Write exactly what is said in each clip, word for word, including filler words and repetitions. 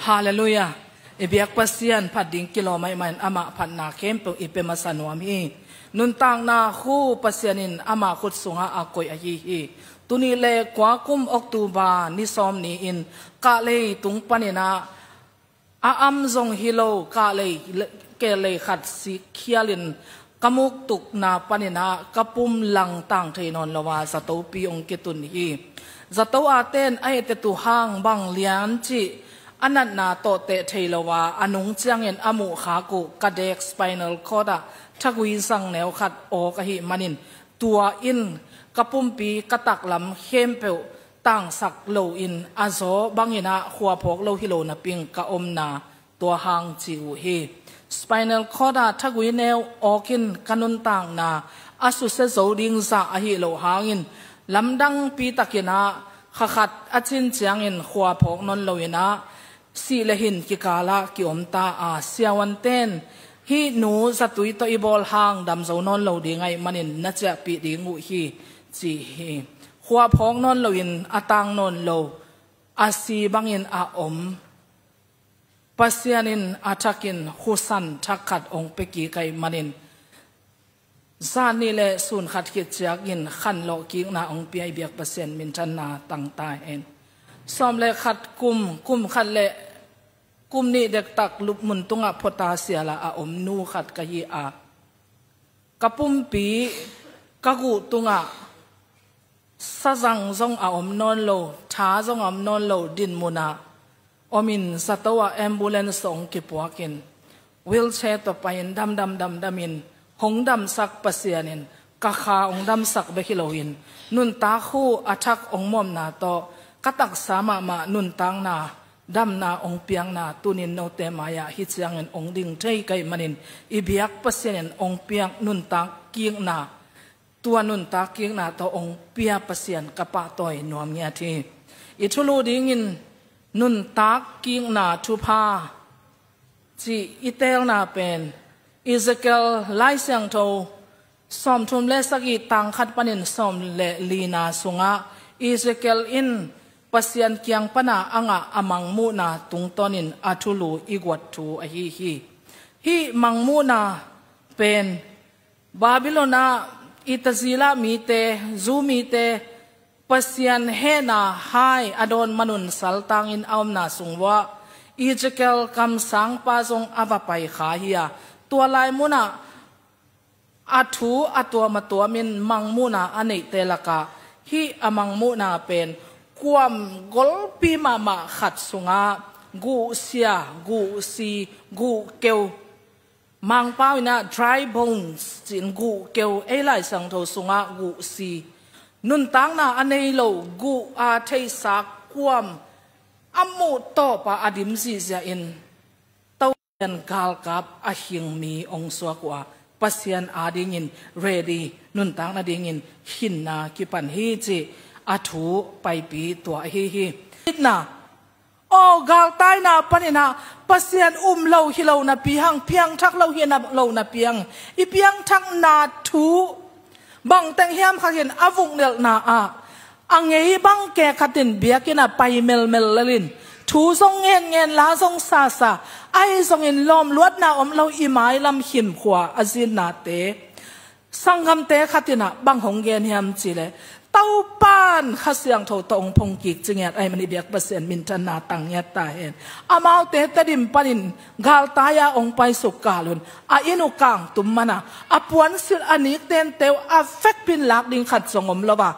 Halleluiah. I biak Pasian phat ding kilawm ahih manin amah phatna khempeuh i pia masa nuam hi. Nuntakna khu Pasian in ama khut sungah a koih ahi hi. Tuni le kua kum October ni sawm ni-in kahlei tung paninah a am zong hi lo, kahlei, kehlei khat sikkhialin ka muktukna paninah ka pum langtang thei nawn lo a zatopi hong kitun hi. Zato a ten a etetu hang bang lian cih a natna tawhteh thei lo a a nung ciangin a muhkhak uh ka dek spinal cord ah thagui zangneu khat awk ahih manin tua in ka pumpi ka taklam khempeuh tangsak loin a zaw banginah khuaphawk lo hi lo naping ka omna tua hang ci uh hi. Spinal cord ah thagui neu awkin ka nuntakna a susia zo ding zah ahi lo hangin lamdangpi takinah khakhat a cin ciangin khuaphawk nawn loinah sih le hin kikalah kiomta a siavuanten hih nu zatui tawh i bawl hang damzo nawn lo ding ahih manin na ciahpih ding uh hi ci hi. Khuaphawk nawn loin a tang nawn lo a si bangin a om Pasian in a thakin husan thak khat hong pia kik ahih manin zan nih le sun khat khit ciakin khanlawh kikna hong pia i biak Pasian minthanna tangta hen. Sawm le khat kum, kum khat le kum nih dektak lupmun tungah phota siala a om nu khat ka hi a ka pumpi ka guh tungah sazang zong a om nawn lo, tha zong a om nawn lo dinmunah omin zato ah ambulance hong kipuakin wheelchair tawh pai-in damdam damdamin hong damsak Pasian in ka kha hong damsak bek hi loin nuntak khu a thak hong mawmna tawh ka taksa mahmah nuntakna damna hong piakna tunin note mai-ah hi ciangin hong ding thei ka hih manin i biak Pasian in hong piak nuntak kikna tua nuntak kikna tawh hong pia Pasian ka pahtawi nuam ngiat hi. I thulu dingin nuntak kikna thupha cih i teelna pen Ezekiel Lai Siangtho sawmthum le sagih tang khat panin sawm le lina sungah Ezekiel in Pasian kiang pana a ngah a mangmuhna tungtawnin a thulu i guat thu ahi hi. Hih mangmuhna pen Babylon ah i Tazila mite, Jew mite, Pasian hehna hai a dawn manun saltangin a omna sung uah Ezekiel kamsangpa zong a va pai kha hi a, tua lai munah a thu a tuam a tuamin mangmuhna a neihte lakah hih a mangmuhna pen kuam golpi mahmah khat sungah guhsia, guhsi, guhkeu, Mangpau inah dry bones cin guhkeu, ei Lai Siangtho sungah guhsi, nuntakna a nei lo guh a theihsa kuam a muh tawpa a dim zihziah in Topa galkap a hing mi hong suak uh a, Pasian adingin ready, nuntak nadingin hinna kipan hi cih a thu paipi tua ahi hi. Itna Aw, galtaina paninah Pasian um lo hi lo napi hang, piangthak lo hi lo napi hang, i piangthakna thu bangteng hiam khakin a vuknelhna ah a ngei bang ke khatin biakinn ah pai melmel lelin thu zong ngenngen, la zong sasa, ahi zongin lawmluatna om lo i mailam himkhua a zinnate Sanggamte khatinah bang hong gen hiam cihleh, Topan Kha Siangtho tawh hong phongkik cingiat ahi man i biak Pasian minthanna tang ngiat ta hen. Amaute Tedim panin galtai-a hong paisuk kalun a inn uh kangtum mana a puansilh a niktenteu a vekpin lak ding khat zong om lo a,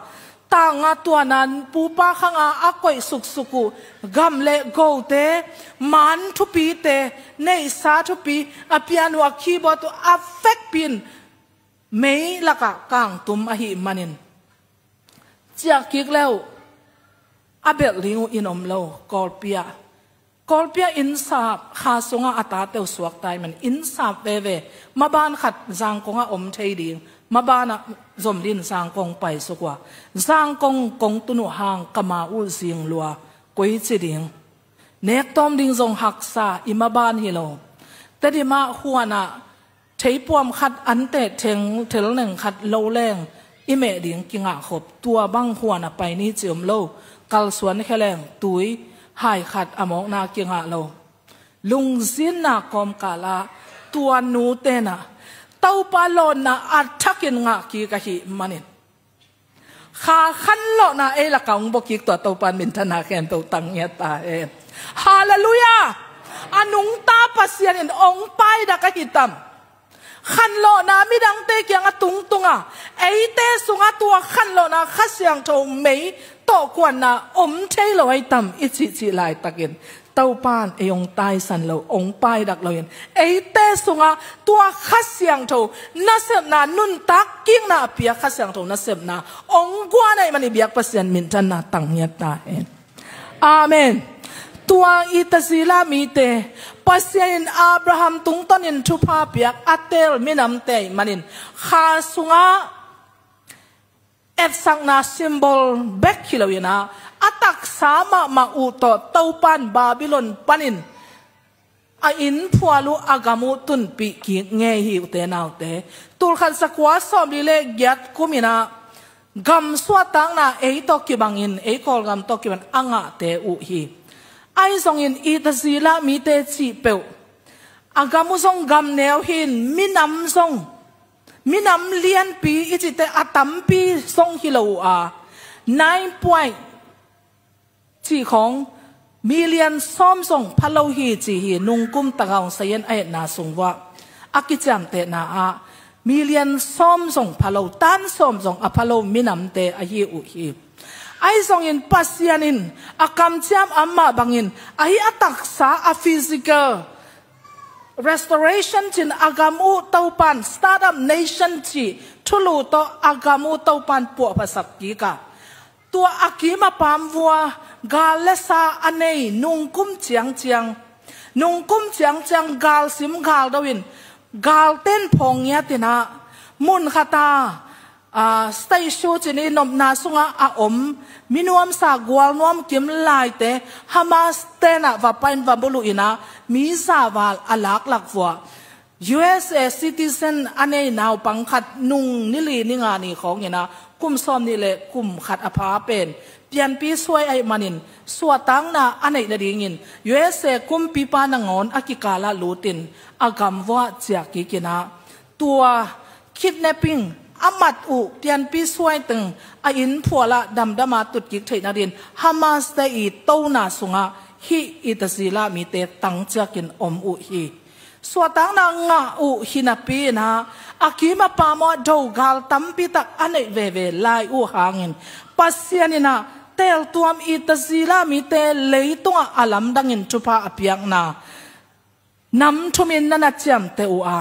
tanga tuana pupa khanga a koih suksuk uh gam le gote, man thupite, neihsa thupi, a piano a keyboard uh a vekpin mei lakah kangtum ahih manin ciahkik leuh a belh ding uh inn om lo. Kawlpi ah, Kawlpi ah innsap, kha sungah a tate uh suakta ahih manin innsap veve, maban khat Zangkong ah om thei ding, maban ah zom din Zangkong paisuk uh a, Zangkong kong tun uh hang ka ma uh zing lua, koici ding, nektawm ding zong haksa, i maban hi lo. Tedim ah huan ah theipuam khat, anteh theng, thelneng khat lo leng i meh ding kingahkhop, tua bang huan a pai ni ci om lo. Kalsuan khe leng tui Hai khat a mawkna kingah lo, lungzinna kawmkal ah tua nu tenah Topa lawnna a thakin ngah kik ahih manin, kha khanlawhna ei lakah hong bawkik tua Topa in minthanna khempeuh tang ngiat ta hen. Halleluiah. A nungta Pasian in hong paidak ahi tam? Khanlawhna midangte kiangah tungtunga, eite sungah tua khanlawhna Kha Siangtho mei tawh kuanna om thei lo ahi tam i cihcih laitakin, Topa in ei hong taisan lo, hong paidak loin, eite sungah tua Kha Siangtho nasepna, nuntak kikna a piak Kha Siangtho nasepna hong guan ahih manin i biak Pasian minthanna tang ngiat ta hen. Amen. Tua i tazila mite, Pasian in Abraham tungtawnin thupha piak a teel minamte ahih manin, kha sungah etsakna symbol bek hi loinah, a taksa mahmah uh tawh Topa in Babylon panin a inn phual uh, a gam uh tunpih kik ngei hi, ute naute. Tulkhat zakua sawmli le giat kuminah gam suahtakna ei tawh kibangin, ei Kawlgam tawh kibangin a ngahte uh hi. Ahi zongin i tazila mite cih peuh, a gam uh zong gam neu hi-in, minam zong, minam lianpi i cihte a tampi zong hi lo uh a, nine point cih khawng, million sawm zong pha lo hi ci hi. Nungkum tagaung sayan a etna sung vuah a kiciamtehna ah million sawm zong pha lo, tan sawm zong a pha lo minamte ahi uh hi. Ahi zongin Pasian in a kamciam a mah bangin, ahi a taksa, a physical restoration cin, a gam uh Topa in start up nation cih thulu tawh a gam uh Topa in puahphasak kik a, tua a kim a paam vua, gal le sa a nei, nungkum ciangciang, nungkum ciangciang galsim galdo in, galten phawng ngiatinah, mun khata, ah, statue cin i nopna sungah a om, minuamsa gualnuam kim laite, Hamas tenah va pain va buluh inah, mi zaval a laklak vua. U S A citizen a nei naupang khat nung ni li ni nga ni khawng inah, kum sawm nih le kum khat a pha pen pianpi suai ahih manin suahtakna a neih nadingin U S A kumpipa nangawn a kikalah lutin a gam vuah ciah kik inah, tua kidnapping a mat uh pianpi suai teng a inn phualah damdama tut kik theih nadin Hamas te i tona sungah hih i tazila mite tang ciakin om uh hi. Suahtakna ngah uh hi napi inah, a kim a paam ah do gal tampi tak a neih veve lai uh hangin, Pasian inah teeltuam i tazila mite leitungah a lamdangin thupha a piakna nam thumin na na ciamteh uh a,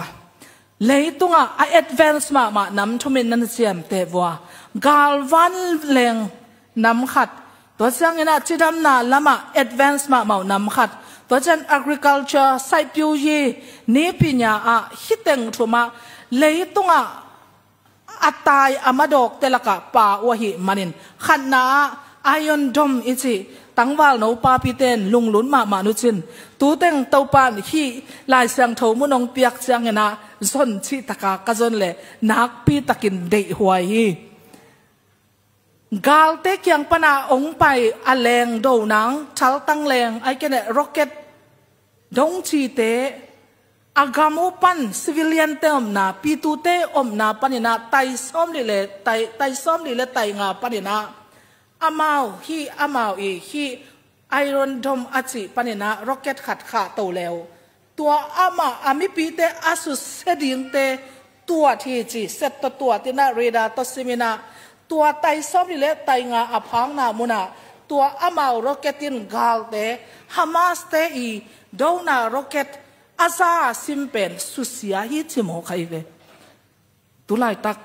leitungah a advance mahmah nam thumin na na ciamteh vua, galvan leng nam khat, tua ciangin ah cidamna lamah advance mahmah uh nam khat, tua ciang agriculture, saihpiu yi, nipinya ah, hih teng thumah leitungah a tai a madawkte lakah pha uh ahih manin, khatna ah Iron Dome i cih tangvalno papite in lunglut mahmah uh cin, tu teng Topa in hih Lai Siangtho mun hong piak ciangin ah zon cih taka ka zon leh nakpi takin deihhuai hi. Galte kiang pana hong pai a leng do nang, thaltang leng, ahih kei leh rocket dong cihte, a gam uh pan civiliante omna, pitute omna panin ah, tai sawmli le tai, tai sawmli le tai nga panin ah, amau, hih amau i, hih Iron Dome a cih panin ah rocket khat khahto le uh, tua amah a mipite a susia dingte tuat hi ci, set tawh tuat inah, radar tawh sim inah, tua tai sawmli le tai nga a phakna munah tua amau rocket in galte, Hamas te i dona rocket a za a sim pen susia hi ci mawk ahi ve. Tulaitak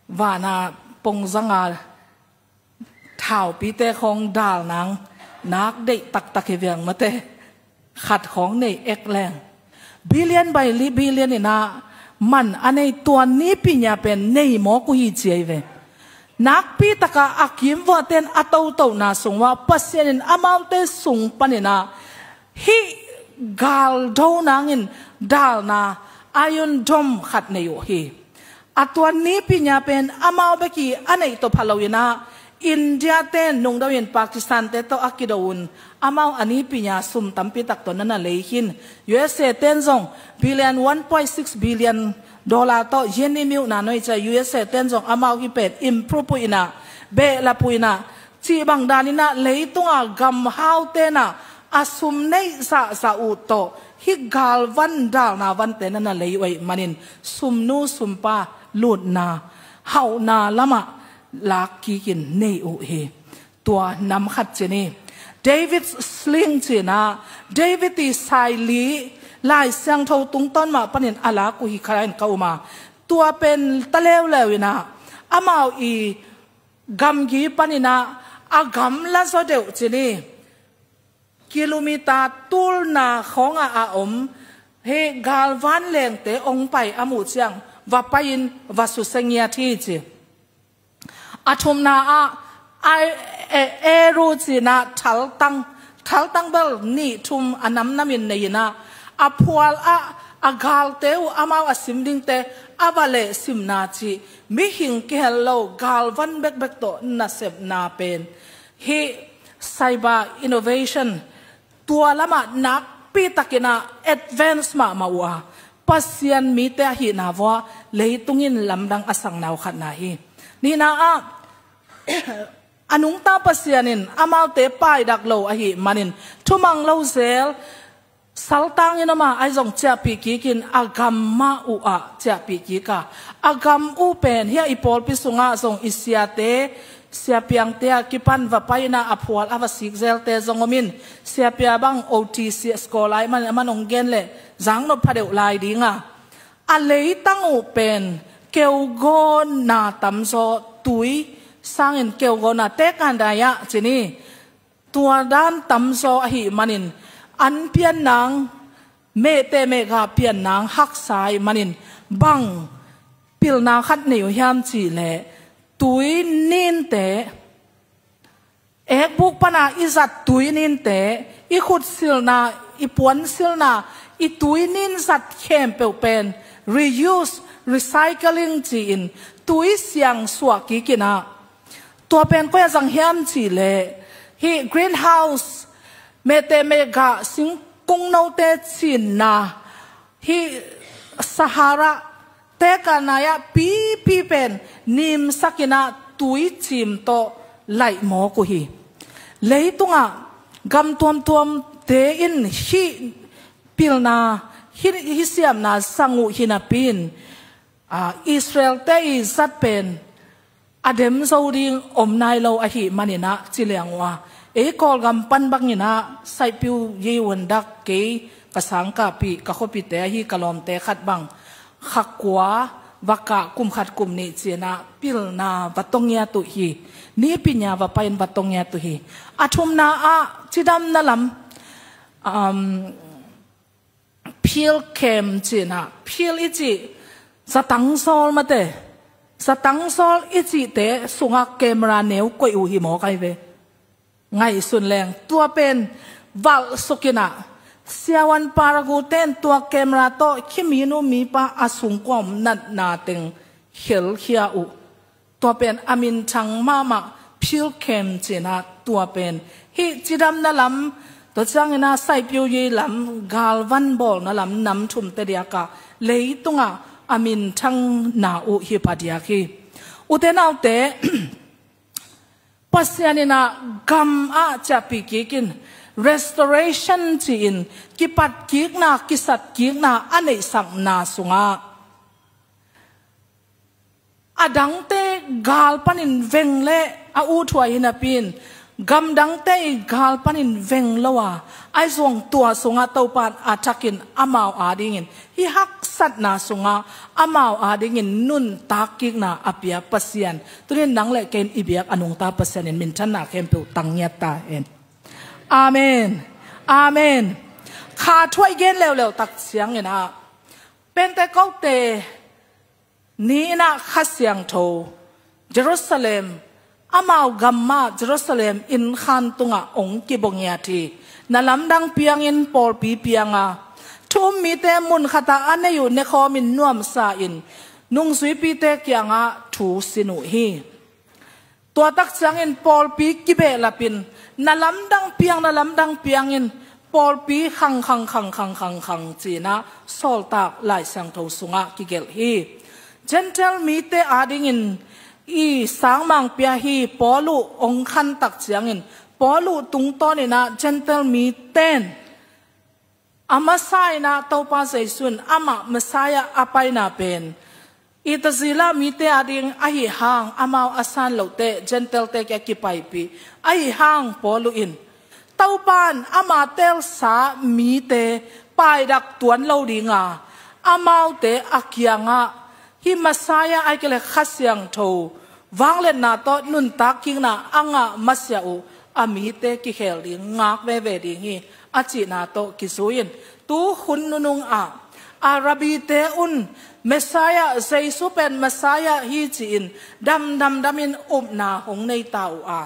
vana pongzanga thaupite khawng dal nang, nak deih taktak hi veng mate. Khat khawng nei ek leng, billion by li-, billion inah man a nei, tua nipinya pen nei mawk uh hi ci ahi ve. Nakpi taka a kimvuahten a totona sung uah Pasian in amaute sung panin ah hih galdo nangin dalna Iron Dome khat nei uh hi. A tua nipinya pen amau bek i a neih tawh pha lo inah, India ten nungdo in Pakistan te tawh a kido un, amau a nipi nya sum tampi tak tawh na na lei hi in, U S A ten zong billion, one point six billion dollar tawh yen i miuhna nuai cia, U S A ten zong amau hi pen improve uh inah, behlap uh inah, cih bang dan inah leitunga gamhau tenah a sum neih zahzah uh tawh hih galvan dalna vante na na lei uh ahih manin sumnu sumpa lutna hauhna lamah lak kikin nei uh hi. Tua nam khat ci ni. David Sling cinah, David i saili Lai Siangtho tungtawn mah panin a lak uh hi kha in ka um a, tua pen ta leuleu inah amau i gamgi paninah a gamla zaw deuh ci ni. Kilometer tulna khawngah a om hih galvan lengte ong pai a muh ciang va pai-in va susia ngiat hi ci. A thumna ah a, e, eru cinah thaltang, thaltang bel nih thum a namnamin nei inah a phual ah a galte uh amau a sim dingte a va leh simna cih mihing kihel lo galvan bekbek tawh nasepna pen hih cyber innovation tua lamah nakpi takinah advance mahmah uh a, Pasian mite ahihna vua leitung in lamdang a sangna uh khatna hi. Nihna ah a nungta Pasian in amaute paidak lo ahih manin thumang lo zel saltang in om a, ahi zong ciahpih kikin a gam mah uh ah ciahpih kik a, a gam uh pen hia i pawlpi sungah zong i siate, siapiangte a kipan va pai inah a phual a va sik zelte zong om in, siapia bang O T C scholar ahih manin aman ong gen leh zang nop pha deuh lai ding a, a leitang uh pen keugawna tamzaw, tui sangin keugawna tekandai ah ci ni. Tua dan tamzaw ahih manin an pian nang, mehteh mehgah pian nang haksa ahih manin bang pilna khat nei uh hiam cih leh tui ninte, ekbuk pana i zat tui ninte, i khut silna, i puan silna, i tui nin zat khempeuh pen reuse, recycling ci-in tui siang suah kikin ah, tua pen koi a zang hiam cih leh hih greenhouse, mehteh mehgah singkung note cinna, hih Sahara tekandai ah pipi pen nimsak inah tui cim tawh laih mawk uh hi. Leitungah gam tuamtuamte in hih pilna, hih, hih siamna sang uh hi napi in, a, Israel-te i zat pen a dem zo ding om nai lo ahih maninah ci liang uh a, ei Kawlgam pan banginah Saipyu Ye Win Dak, kei ka sangkahpih ka khuapite ahi ka lawmte khat bang kha kua va kah kum khat kum nih cinah pilna va tong ngiat uh hi. Nipi nya va pai-in va tong ngiat uh hi. A thumna ah cidamna lam, um, phil cam cinah, phil i cih zatangzawl mate, zatangzawl i cihte sungah camera neu koih uh hi mawk ahi ve. Ngaihsun leng tua pen valh sukinah, siavuan paragu ten tua camera tawh khimi nu mipa a sungkua om natna teng khelkhia uh. Tua pen a minthang mahmah phil cam cinah tua pen hih cidamna lam, tua cianginah Saipyu Ye lam, galvan bawlna lam nam thumte diakah leitungah a minthangna uh hi pha diak hi. Ute naute, Pasian inah gam ah ciahpih kikin restoration ci-in kipat kikna, kisat kikna a neihsakna sungah a dangte gal panin veng leh a uthuai hi napi in, gam dangte i gal panin veng lo a, ahi zong tua sungah Topa in a thakin amau adingin hih haksatna sungah amau adingin nuntak kikna a pia Pasian, tunin nang le kei in i biak a nungta Pasian in minthanna khempeuh tang ngiat ta hen. Amen. Amen. Kha thuah i gen leuleu tak cianginah Pentecost ni inah Kha Siangtho Jerusalem, amau gam mah Jerusalem innkhan tungah ong kibongiat hi. Na lamdang piangin pawlpi pianga, thu um mite mun khatah a nei uh nekhawmin nuamsa-in nungzuipite kiangah thu sin uh hi. Tua tak ciangin pawlpi kibehlapin, na lamdang piang, na lamdang piangin, pawlpi khang khang khang khang khang khang cinah Sawltak Lai Siangtho sungah kigelh hi. Gentile mite adingin i sangmang pia hi. Paul uh ong khantak ciangin, Paul uh tungtawninah Gentile miten a masa inah Topa Jesu in amah Messiah a paina pen i Tazila mite ading ahi hang, amau a san lote Gentile-te kia kipaipih ahi hang, Paul uh in Topa in ama telsa mite paidak tuan lo dinga, amaute a kiangah hih Messiah ahih kei leh Kha Siangtho vangliatna tawh nuntak kikna a ngah masiah uh a mite kikhel ding, ngak veve ding hi, a cihna tawh kizui-in, tu hun nunung ah a rabbite un Messiah, Jesu pen Messiah hi ci-in damdam damin upna hong nei ta uh a,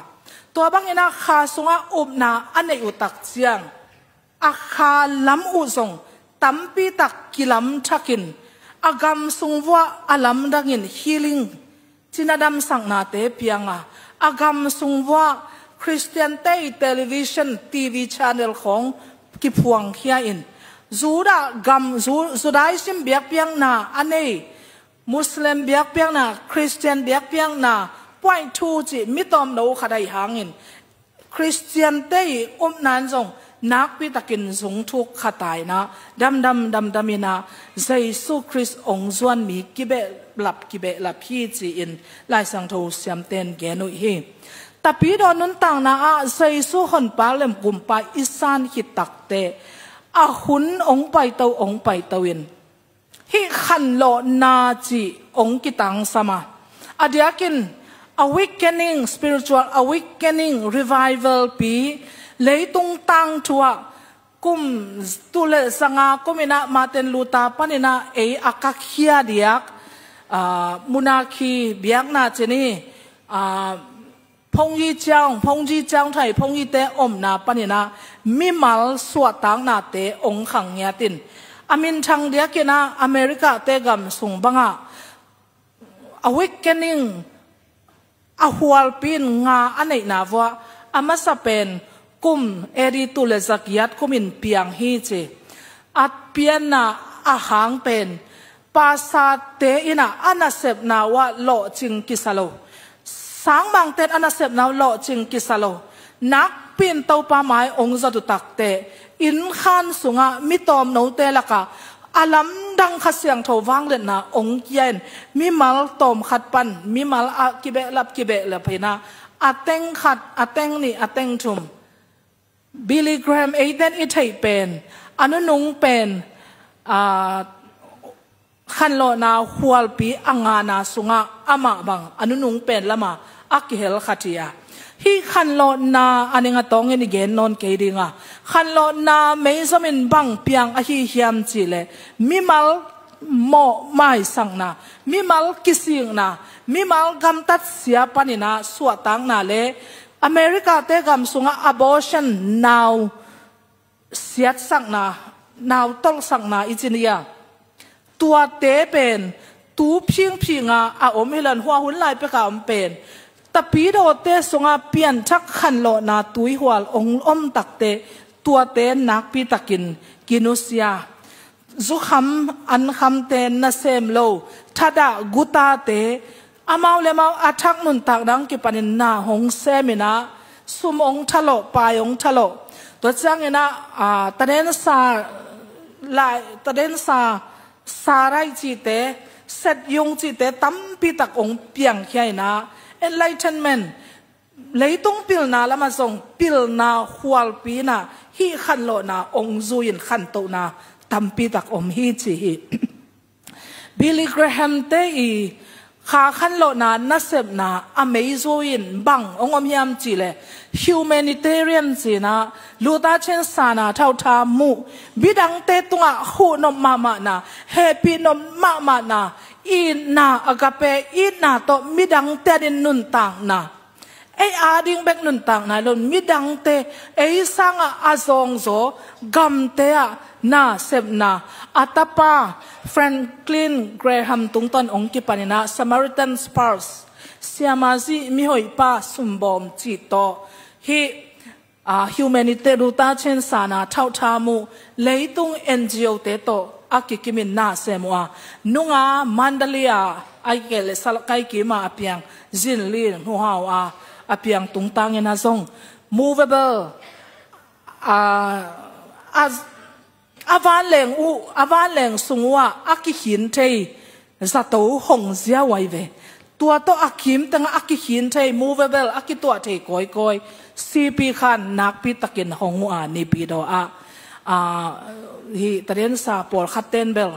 tua banginah kha sungah upna a neih uh tak ciang, a kha lam uh zong tampitak kilamthakin, a gam sung vuah a lamdangin healing, cina damsaknate pianga, a gam sung vuah Khristiante i television, T V channel khawng kiphuangkhia-in, Judah gam, Ju-, Judaism biakpiakna a nei, Muslim biakpiakna, Khristian biakpiakna, puaih thu cih mi tawmno khat ahi hangin, Khristiante i upna in zong nakpitakin zungthuk kha ta inah, damdam damdaminah Jesu Khrist ong zuan mi kibehlap kibehlap hi ci-in Lai Siangtho siamten gen uh hi. Tapidaw nuntakna ah Jesu honpa lem kumpa i san khit takte, a hun ong paito, ong paito in, hih khanlawhna cih ong kitangsam a, a diakin awakening, spiritual awakening, revival pi, leitung tangthu ah kum tul le zanga kuminah Martin Luther paninah ei a kakhia diak, ah, monarchy biakna cih ni, ah, พงษ์ยี่เจ้า, พงษ์ยี่เจ้า thai, พงษ์ยี่ te omna paninah mimal suahtaknate ong khang ngiatin, a minthang diakinah America-te gam sung bangah awakening, a hualpi in nga a neihna vuah a masa pen kum A D tul le zagiat kumin piang hi ci. A pianna a hang pen pasate inah a nasepna uh ah lawhcing kisa lo, sangmangten a nasepna uh lawhcing kisa lo, nakpi in Topa mai ong zat uh takte, inn khan sungah mi tawmnote lakah a lamdang Kha Siangtho vangliatna ong kia in, mimal tawmkhat pan mimal a kibehlap kibehlap inah, a teng khat, a teng nih, a teng thum. Billy Graham, eiten i theih pen, a nunung pen, ah, khanlawhna hualpi a ngana sungah amah bang a nunung pen lama a kihel khat hi a. Hih khanlawhna a ning a tawngin i gen nawn kei dinga, khanlawhna meizomin bang piang ahi hiam cihleh, mimal mawh maisakna, mimal kisikna, mimal gamtatsia paninah suahtakna le America-te gam sungah abortion, nau siatsakna, nau tolhsakna i ci ni a, tuate pen tu phingphinga a om hi lo in, hua hun lai peka om pen tapidawte sungah pianthak khanlawhna tuihual ong om takte, tuate nakpitakin kinusia. Zukham ankhamte, nasem lo, thadah gutate, amau le amau a thak nuntak dang kipanin na hong seminah sum ong thalawh, pai ong thalawh. Tua cianginah, ah, tadensa lai, tadensa sarai cihte, setyung cihte tampitak ong piangkhia inah, enlightenment, leitung pilna lamah zong pilna hualpi inah hih khanlawhna ong zui-in khantohna tampitak om hi ci hi. Billy Graham-te i kha khanlawhna nasepna a meizui-in bang ong om hiam cihleh, humanitarian cinah Luther Chen sana thautha muh, midangte tungah huhnop mahmahna, hehpihnop mahmahna, itna, agape itna tawh midangte ading nuntakna. Ei ading bek nuntakna hi lo in, midangte, ei sangah a zawngzaw gamte ah nasepna. A tapa Franklin Graham tungtawn ong kipaninah Samaritan's Purse Siamah zih, mihoihpa, sumbawm cih tawh hih, aa, humanitarian, ruta chen sana thauhtha mu leitung N G O te tawh a kikimin na sem uh a, nunga Mandalay a, ahih kei leh Salkai kim a a piang, Zinlin, Nuhau a a piang tungtangin a zong movable, aa, a a vanleng uh, a vanleng sung uh ah a kikhin thei zato hong zia uh ahi ve. Tua tawh a kim tengah a kikhin thei, movable, a kituah thei kawikawi C P khan nakpi takin hong uh a, Naypyidaw ah, aa, hih tariansa pawlkhat ten bel,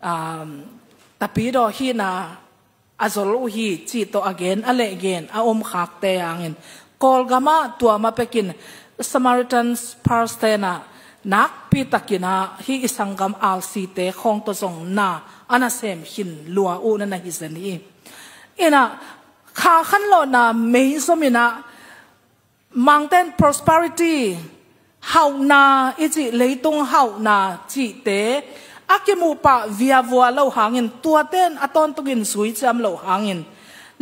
aa, Naypyidaw hihna a zol uh hi cih tawh a gen, a lehgen a om khakte hangin, Kawlgamah tua ma pekin Samaritan's Purse tenah nakpi takin ah hih i sanggam R C te khawng tawh zong na a na sem khin lua uh na na hi zen hi. Inah, kha khanlawhna mei zomin ah, Mangten prosperity, hauhna i cih, leitung hauhna cihte a kimuh pah viavua lo hangin, tuaten a tawntungin zui ciam lo hangin,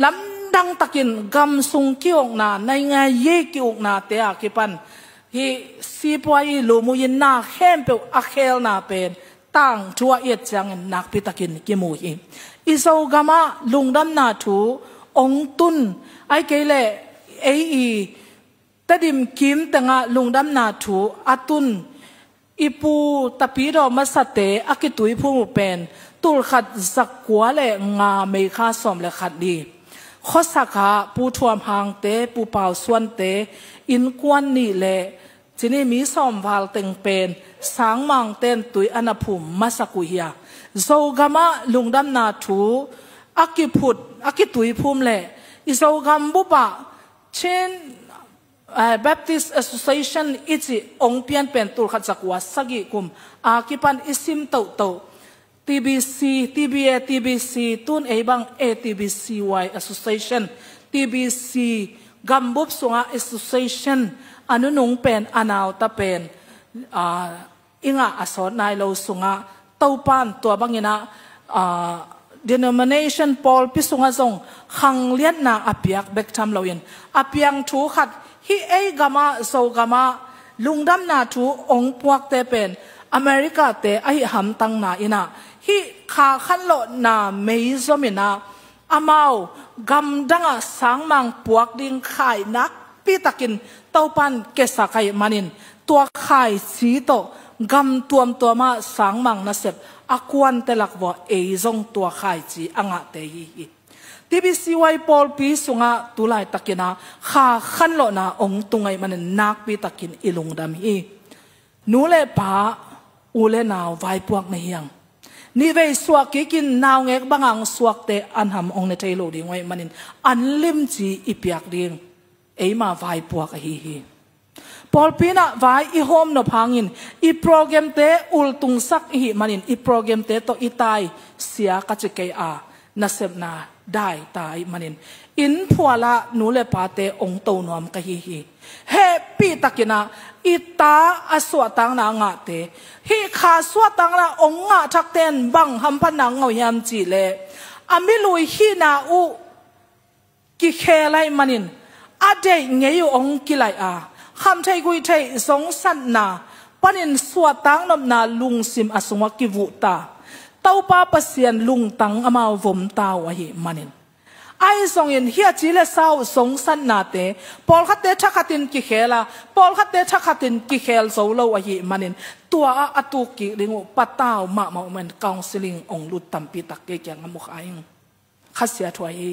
lamdang takin gam sung ki-ukna, naingngayi ki-uknate a kipan hih sipuai i lumuh i na khempeuh a khelna pen tangthu a i et ciangin nakpi takin kimu hi. I Zogamah lungdamna thu ong tun, ahih kei leh ei i Tedim kim tengah lungdamna thu a tun i Pu Naypyidaw masate a kituiphum uh pen tulkhat zakua le nga, May kha sawm le khat ni, khuasak ah Pu Thuam Hangte, Pu Pau Suante innkuan nih le cini mi sawm val teng pen sangmangten tui a na phum masak uh hi a, Zogamah lungdamna thu a kiphut, a kituiphum le i Zogam bup ah Chin, eh, Baptist Association i cih ong pian pen tulkhat zakua sagih kum a kipan i sim tohtoh. T B C, T B A, T B C, tun ei bang A T B C Y Association, T B C gambup sungah association a nunung pen, a nauta pen, aa, i ngah a sawt nai lo sungah Topan tua bangin ah, aa, denomination pawlpi sungah zong khangliatna a piak bek tham loin, a piang thu khat, hih ei gamah, Zogamah lungdamna thu ong puakte pen America te ahih hamtang na in ah, hih kha khanlawhna mei zomin ah amau gamdangah sangmang puak ding khai nakpi takin Topan kiasak ahih manin, tua khaici tawh gam tuamtuamah sangmang nasep a kuante lak vua ei zong tua khaici a ngahte hi hi. T B C Y pawlpi sungah tu laitakin ah kha khanlawhna ong tung ahih manin nakpi takin i lungdam hi. Nu le pa, u le nau vaipuak na hiang. Nihvei suah kikin naungek banga ong suakte an ham ong ne thei lo ding uh ahih manin an limci i piak ding eima vaipuak ahi hi. Pawlpi in ah vai i hawm nop hangin i programte ultungsak i hih manin i programte tawh i tai sia ka ci kei a, nasepna daita ahih manin inn phualah nu le pate ong to nuam ka hi hi. Hehpihtakin ah i ta a suahtakna a ngahte, hih kha suahtakna ong ngah thakte in bang hamphatna ngah uh hiam cih leh, a milui hihna uh kikhel ahih manin a deih ngei uh ong kilaih a, kham theih guih theih zongsatna panin suahtak nopna lungsim a sungah kivuhta, Topa Pasian lungtang amau vomta uh ahih manin. Ahi zongin hih a ci le sa uh zongsatnate pawlkhatte thakhatin kikhel a, pawlkhatte thakhatin kikhel zo lo ahih manin, tua ah a tuk kik ding uh patau mahmah uh man counseling ong lut tampi tak kei kiangah mu kha ing. Khasia thuai hi.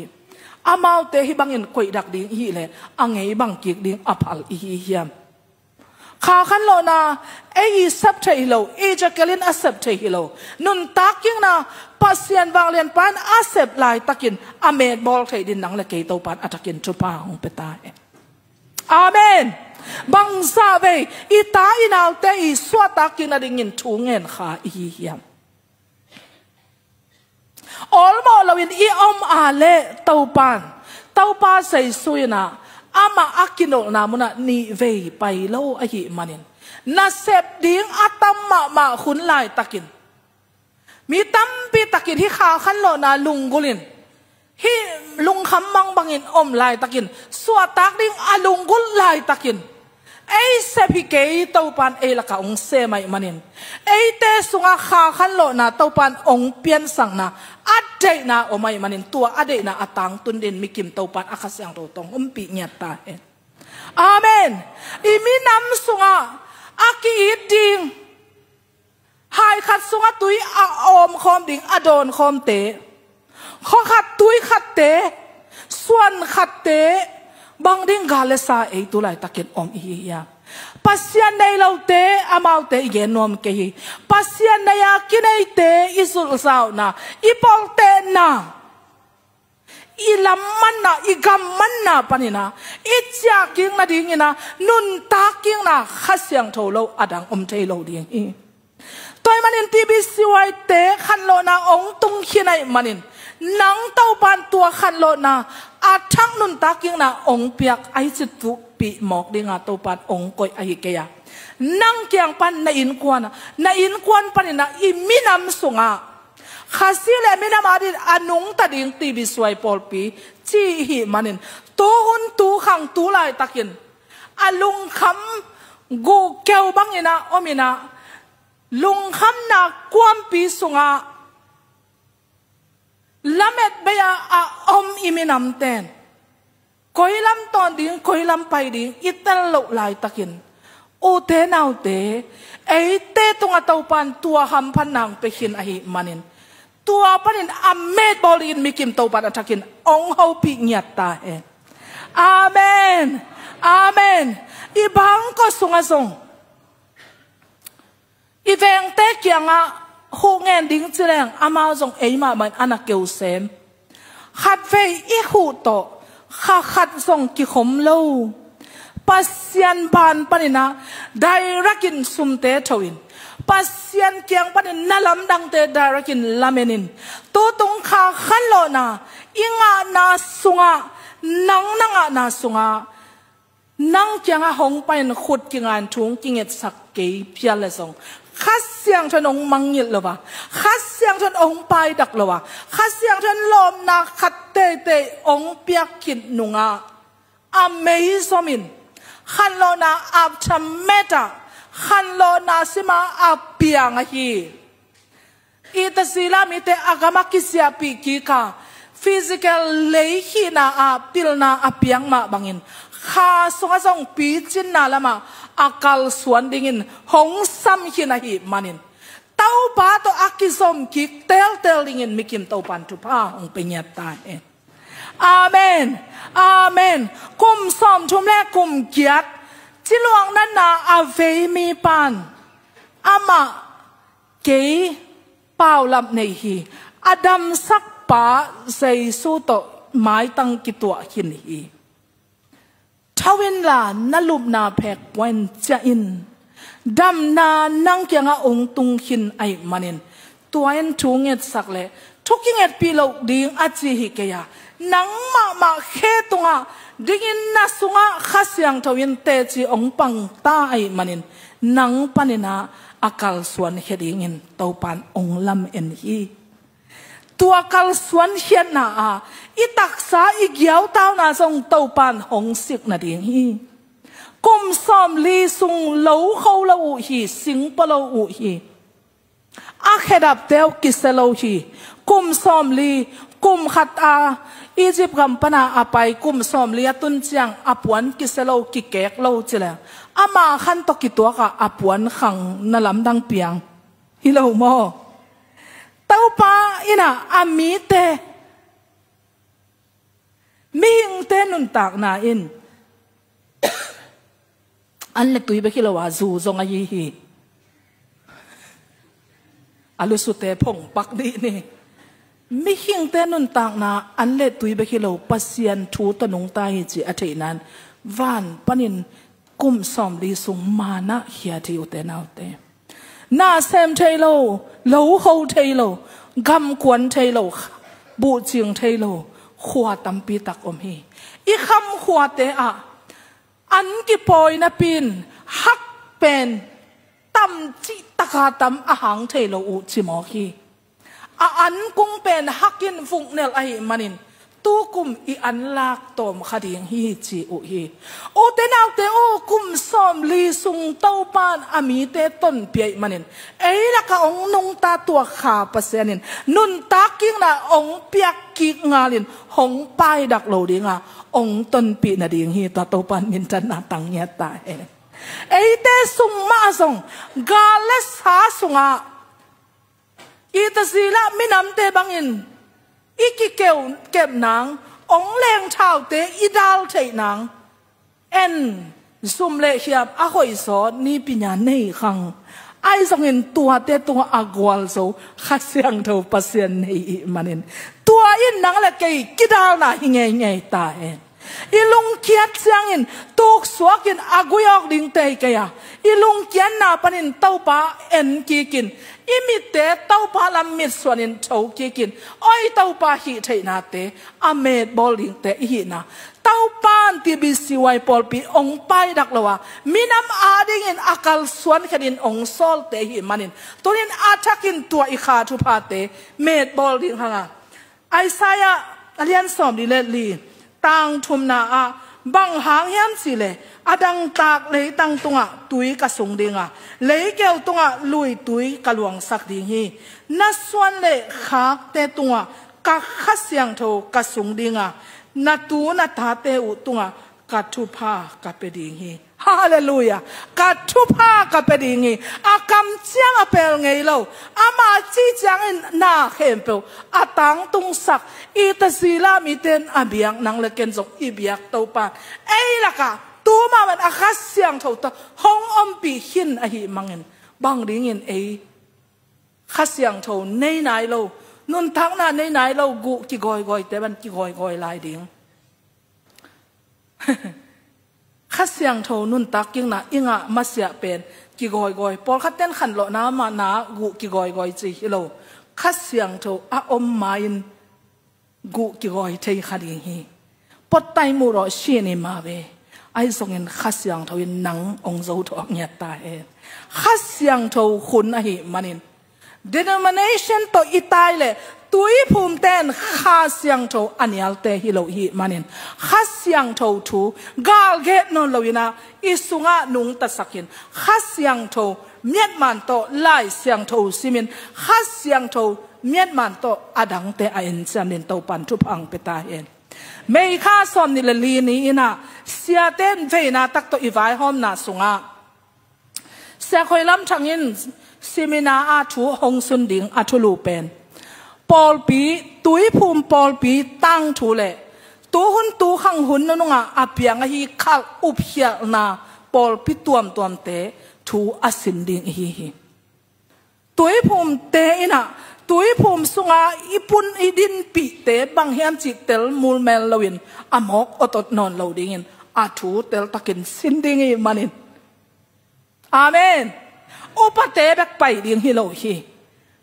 Amaute hih bangin koihdak ding i hih leh a ngei bang kik ding a phal i hi hiam? Kha khanlawhna ei i sep theih hi lo, Ezekiel in a sep theih hi lo. Nuntak kikna Pasian vanglianpa in a sep laitakin a metbawl theih ding nang le kei Topan a thakin thupha hong pia ta hen. Amen. Bangzah vei i ta i naute i suahtak kik nadingin thu ngen kha i hi hiam? Awlmawh loin i om a leh Topan, Topa Jesu in ah amah a kinolhna munah nihvei pai lo ahih manin, nasep ding a tam mahmah hun laitakin, mi tampi takin hih kha khanlawhna lunggulhin hih lungkham mangbangin om laitakin, suahtak ding a lunggulh laitakin, ei sep hi kei, Topan ei lakah hong sem ahih manin, eite sungah kha khanlawhna Topan hong piansakna a deihna om ahih manin, tua a deihna a tangtun dingin mikim Topan a Kha Siangtho tawh hong ompih ngiat ta hen. Amen. I minam sungah a ki-it ding, hai khat sungah tui a awmkhawm ding a dawnkhawmte, khua khat tui khatte, suan khatte, bang ding gal le sa ei tu laitakin om i hi hiam? Pasian nei lote, amaute i gen nuam kei hi. Pasian nei-a kineite i zulhzawhna, i poltehna, i lam manna, i gam manna panin ah i ciahkik nadingin ah nuntak kikna Kha Siangtho lo a dang om thei lo ding hi. Tua ahih manin TBCY-te khanlawhna hong tung khin ahih manin, nang Topan tua khanlawhna a thak nuntak kikna hong piak ahi cih tuhpih mawk dinga Topan hong koih ahi kei a, nang kiang pan, na innkuan ah, na innkuan panin ah i minam sungah Khazih le minam adingin a nungta ding TBCY pawlpi ci i hih manin, tu hun, tu khang, tu laitakin a lungkham guhkeu bangin ah om in ah, lungkhamna kuampi sungah lamet bei-a a om i minamte in koi lam tawn ding, koi lam pai ding i tel loh laitakin, ute naute, eite tungah Topan tua hamphatna hong pia khin ahih manin, tua panin a meet bawl dingin mikim Topan a thakin hong hopih ngiat ta hen. Amen. Amen. I bangkua sungah zong i vengte kiangah huh ngen ding ci leng, amau zong ei mahmah in a na keu sem. Khatvei i huh tawh kha khat zong kikhom lo. Pasian ban panin ah direct in sumte tho in, Pasian kiang panin na lamdangte direct in lamen in, tutung kha khanlawhna i ngahna sungah, nang na ngahna sungah, nang kiangah hong pai-in khut kinga-in thu hong kingetsak kei phial leh zong, Kha Siangtho in hong mangngilh lo a, Kha Siangtho in hong paidak lo a, Kha Siangtho in lawpna khat teitei hong piak khit nungah, a mei zom in, khanlawhna a thamet ah, khanlawhna sim a a piang ahi. I tasi lam i te a gam a kisiahpih kik a, physical leikhihna ah pilna a piang mah bangin, kha sungah zong picinna lamah a kalsuan dingin hong sam khin ahih manin, Topa tawh a kizom kik teltel dingin mikim Topan thupha hong pia ngiat ta hen. Amen. Amen. Kum sawmthum le kum giat ciluang natna a vei mipa in, amah kei paulap nei hi. A damsakpa Jesu tawh maitang kituah khin hi. Tho inla, na lupna phek pua-in ciah in. Damna nang kiangah hong tung khin ahih manin, tua in thu ngetsak leh thu kingetpih loh ding a ci hi kei a, nang mahmah khe tungah dingin na sungah Kha Siangtho in teci hong pang ta ahih manin, nang panin ah a kalsuan khia dingin Topan hong lamen hi. Tua kalsuan khiatna ah i taksa, i giautauna zong Topan hong sik nading hi. Kum sawmli sung lo kho lo uh hi, sing pua lo uh hi. A khedapte uh kisia lo hi. Kum sawmli, kum khat a Egypt gam pana a pai, kum sawmli a tun ciang a puan kisia lo, kikek lo ci leng, ama khan tawh kituak a, a puan khang na lamdang piang hi lo maw? Topa in ah a mite, mihingte nuntakna in an le tui bek hi lo a, zu zong ahi hi. A lusute phongpak dih ni. Mihingte nuntakna an le tui bek hi lo, Pasian thu tawh nungta hi cih a theih nan, van panin kum sawmli sung manna khia thei, ute naute. Na sem thei lo, lo ho thei lo, gam kuan thei lo, buhcing thei lo khua tampi tak om hi. I kham khuate ah an kipawi napi-in hak pen tam cih taka tam a hang thei lo uh ci mawk hi. A an kung pen hak in vuknelh ahih manin, tukum i anlak tawm kha ding hi ci uh hi. Ute naute aw, kum sawmli sung Topan a mite tonpih ahih manin ei lakah hong nungta tuak kha Pasian in nuntak kikna hong piak kik ngalin hong paidak lo dinga hong tonpih nading hi. Tua Topan minthanna tang ngiat ta hen. Eite sung mah zong gal le sa sungah i tazila minamte bangin i kikeu kep nang, hong leng thaute i dal theih nang, en zum le hiam a hoih zawt nipi nia nei khang. Ahi zongin tuate tungah a gualzo Kha Siangtho Pasian nei ihih manin tua in nang le kei kidalna hi ngeingei ta hen. I lungkiat ciangin tuksuakin a gui awk ding tei kei a, i lungkiatna panin Topa en kikin, i mitte Topa lam mitsuanin tho kikin, oi Topa hih theihnate a metbawl dingte i hihna, Topan T B C Y pawlpi hong paidak lo a, minam adingin a kalsuan khenin hong sawlte ihih manin tunin a thakin tua i kha thuphate metbawl ding hanga. Isaiah a lian sawmli le li, tang thumna ah bang hang hiam cihleh, a dangtak leitang tungah tui ka sung dinga, leikeu tungah lui tui ka luangsak ding hi. Na suan le khakte tungah ka Kha Siangtho ka sung dinga, na tu na tate uh tungah ka thupha ka pia ding hi. Halleluiah. Ka thupha ka pia ding hi. A kamciam a pel ngei lo, ama ci ciangin na khempeuh a tangtungsak, i tazila mite in a biak nang le ken zong i biak Topa, ei lakah tu mahmah a Kha Siangtho tawh hong ompih khin ahih mangin bang dingin ei Kha Siangtho nei nai lo, nuntakna nei nai lo guh kigawigawite bang kigawigawi lai ding? Kha Siangtho nuntak kikna i ngah masiah pen kigawigawi. Pawlkhat ten khanlawhna mahna guh kigawigawi ci hi lo. Kha Siangtho a om ma-in guh kigawi thei kha ding hi. Pottai muh rawh, sin i ma ve. Ahi zongin Kha Siangtho in nang hong zo thawh ngiat ta hen. Kha Siangtho hun ahih manin denomination tawh i tai leh tuiphumte in Kha Siangtho a nialte hi lo ihih manin Kha Siangtho thu galget nawn loin ah i sungah nungtasakin Kha Siangtho miatman tawh Lai Siangtho simin Kha Siangtho miatman tawh a dangte a enciamin Topan thupha hong pia ta hen. May kha sawmnih le li ni-in ah siate in veina tak tawh i vaihawmna sungah Sia Khoi Lam Thang in seminar a thu hong sun ding a thulu pen pawlpi, tuiphum pawlpi tangthu le tuhun tukhang hun nunungah a piang ahi khalh upkhialhna pawlpi tuamtuamte thu a sin ding ihi hi. Tuiphumte in ah tuiphum sunga i pun i dinpihte bang hiam cih tel mulmel loin a mawk otot nawn lo dingin a thu teltakin sin ding ihih manin Amen. Upate bek pai ding hi lo hi.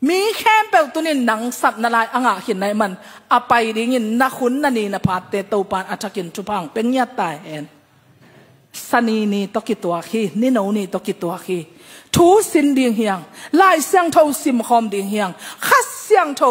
Mi khempeuh tunin nang sapna lai a ngah khin na hih man a pai dingin na hun na ni na phatte Topan a thakin thupha hong pia ngiat ta hen. Sani ni tawh kituak hi, nino ni tawh kituak hi. Thu sin ding hiang, Lai Siangtho simkhawm ding hiang, Kha Siangtho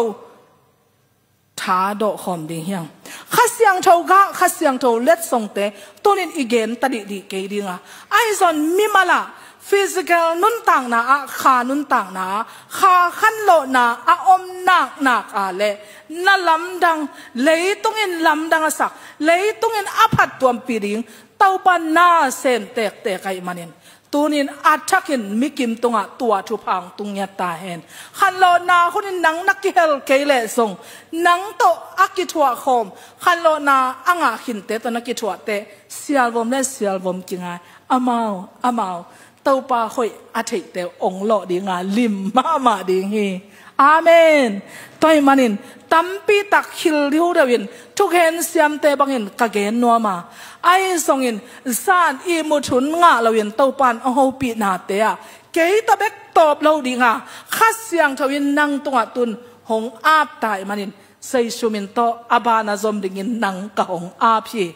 tha dawhkhawm ding hiang. Kha Siangtho gah, Kha Siangtho letsongte tunin i gen ta dihdih kei dinga, ahi zong mimal ah physical nuntakna ah, kha nuntakna ah, kha khanlawhna a om naknak ah le na lamdang, leitung in lamdang a sak, leitung in a phattuampih ding Topa na sem tektek ahih manin tunin a thakin mikim tungah tua thupha hong tung ngiat ta hen. Khanlawhna hunin nang na kihel kei leh zong nang tawh a kithuahkhawm, khanlawhna a ngah khinte tawh na kithuah teh sialvom le sialvom kingai. Amau, amau Topa hoih a theihte hong lawh dinga lim mahmah ding hi. Amen. Tua ahih manin tampi tak khil deuhdeuh in thugen siamte bangin ka gen nuam a, ahi zongin zan ihmut hun ngah loin Topan a hopihnate ah kei tawh bek tawp lo dinga, Kha Siangtho in nang tungah tun hong ap ta ahih manin Zeisu min tawh a ban a zom dingin nang ka hong ap hi.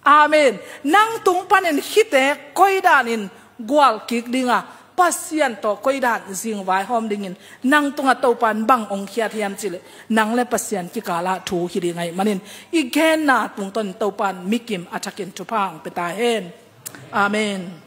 Amen. Nang tung panin khite koi danin gual kik dinga, Pasian tawh koidan zingvaihawm dingin nang tungah Topan bang ong khiat hiam cih leh, nang le Pasian kikalah thu hi ding ahih manin, i genna tungtawn Topan mikim a thakin thupha ong pia ta hen. Amen.